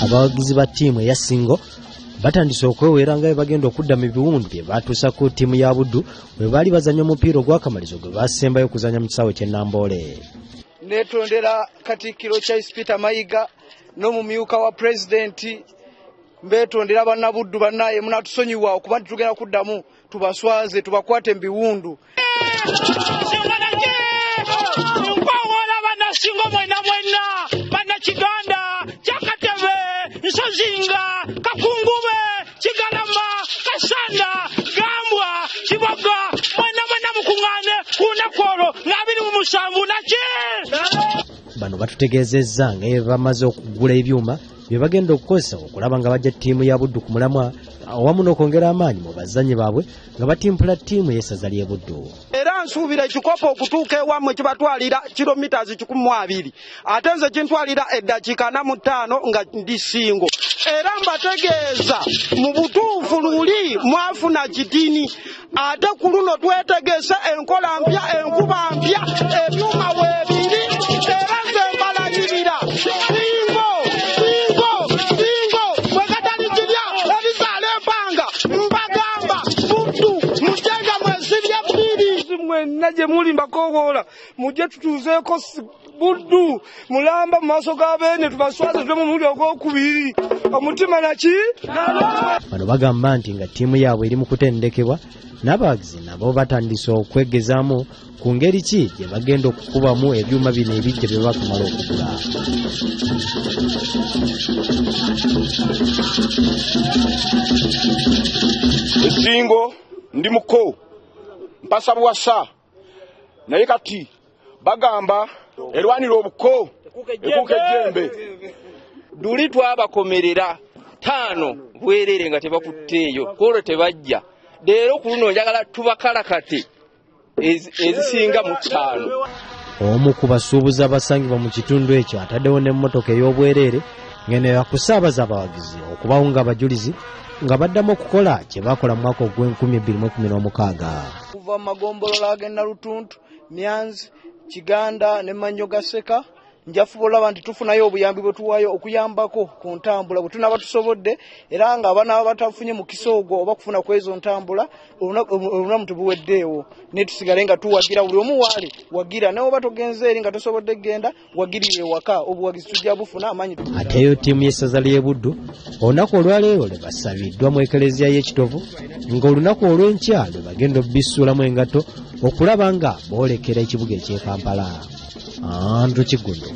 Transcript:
Abawagizi ba ttiimu eya Ssingo batandise okwewera nga bwe bagenda okudda mu biwundu bye batuusa ku ttiimu ya Buddu bwe baali bazannya omupiira ogw'akamalizo gwe basembayo okuzannya mu kisaawe ky'e Namboole. Neetondera Katikkiro Charles Peter Mayiga n'omumyuka wa pulezidenti, mbeetondera bannabuddu bannaye, munatusonyiwa okuba nti tugenda kuddamu tubaswaze tubakwate mu biwundu. Nkoowoola bannasingo mwenna mwenna, bannakiganda, Kyakatebe, Nsozinga, Kakungube, Kigalama, Kasanda, Gambwa, Kiboga, mwenna mwenna mukuŋŋaane ku lunaku olwo nga 27 naki. Bano batutegeezezza nga bwe bamaze okugula ebyuma bye bagenda okukozesa okulaba nga bajja ttiimu ya Buddu ku mulamwa awamu n'okwongera amaanyi mu bazannyi baabwe nga batimpula ttiimu y'essaza ly'e Buddu. Era nsuubira ekikopo okutuuka ewammwe kibatwalira kilomitas 120, ate nze kintwalira eddakiika 45 nga ndi Ssingo. Era mbategeeza mu butuufu luli mwafuna kitini, ate ku luno twetegese enkola mpya, enkuba mpya, ebyuma weebiri, era nze mbalayirira Ssingo, Ssingo, Ssingo bwe katali kirya ebizaala empanga, mbagamba Buddu mujje nga mwesibye bbiri. Mwenna gye muli mbakoowoola mujje tutuuzeeko Buddu mulamba mu maaso ga Beene, tubaswaze tuve mu mulundi ogwokubiri omutima naki. Bano bagamba nti nga ttiimu yaabwe eri mu kutendekebwa n'abawagizi nabo batandise okwegezaamu ku ngeri ki gye bagenda okukubamu ebyuma bino ebiggya bye bakamala okugula. Essingo ndi muko mpasa buwasa, naye kati bagamba erwanira obuko ekuuka ejjembe. Luli twabakomerera 5 bwerere nga tebakutteeyo, kwolwo tebajja. Leero ku luno njagala tubakalakate ezisinga mu 5. Omu ku basuubuzi abasangibwa mu kitundu ekyo ataddewo n'emmotoka ey'obwereere ng'eno yakusaabaza abawagizi okubawo ng'abajulizi nga baddamu okukola kye baakola mu mwaka ogw'enkumi ebbiri mu ekkumi n'omukaaga. Kuva mu magombolola ag'e Nalutuntu, Myanzi, Kiganda ne Mannyo ga Sseka, njafuba olaba nti tufunayo obuyambi bwe tuwaayo okuyambako ku ntambula bwe tunaaba tusobodde, era nga abanaaba batafunye mukisa ogwo oba kufuna ku ezo ntambula, olunaku tebuweddeewo, naye tusigale nga tuwagira buli omu waali wagira, naye oba togenze eri nga tosobodde kugenda, wagirira ewaka, obuwagizi tujja bufuna amaanyi. Ate eyo ttiimu y'essaza ly'e Buddu olunaku olwaleero lwe basabiddwa mu Eklezia y'e Kitovu, ng'olunaku olw'enkya lwe bagenda obbisuulamu engatto okulaba nga boolekera ekibuga eky'e Kampala. Andrew Kiggundu,